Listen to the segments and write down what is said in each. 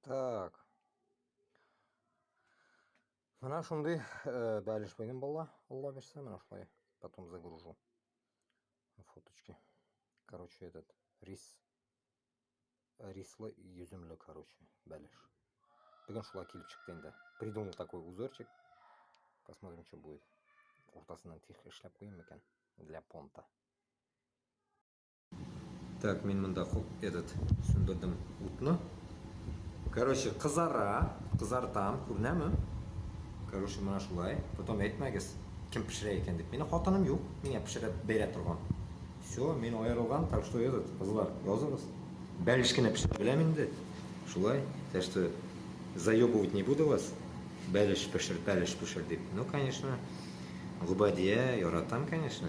Так. Менә шундый бәлеш бүген була, Алла бирсә, менә шулай. Потом загружу фоточки. Короче, этот рис рислы йөземле, короче, бәлеш. Бүген шулай килеп чыкты инде. Придумал такой узорчик. Посмотрим, что будет. Уртасыннан тих эшләп куйыйм микән для понта. Так, мин монда этот сүндердем утны. Короче, кызара, кызартам, күренәме? Короче, менә шулай. Потом әйтмәгез, кем пешерә икән дип. Минем хатыным юк, миңа пешереп бирә торган. Все, мин аерылган, так что этот, кызлар, языгыз. Бәлеш кенә пешерә беләм инде. Шулай. Так что заебывать не буду вас. Бәлеш пешер, бәлеш пешер дип. Ну, конечно, гөбәдия яратам, конечно.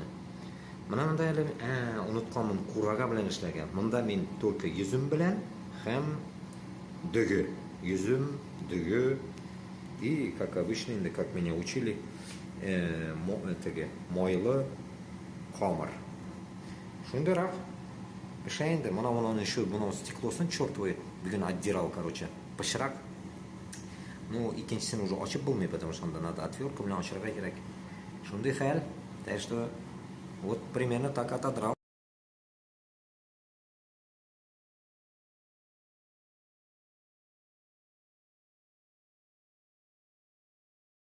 Менә монда әле, ә, онытканмын, курага белән эшләгән. Монда мин только йөзем белән һәм дөге. Йөзем, дөге и, как обычно инде, как меня учили, теге майлы камыр. Шундыйрак пешә инде. Мона моны еще, моны стеклосын чертовый бүген отдирал, короче. Пычрак. Ну, икенчесен уже ачып булмый, потому что анда надо отвертка белән ачарга кирәк. Шундый хәл. Так что вот примерно так отодрал.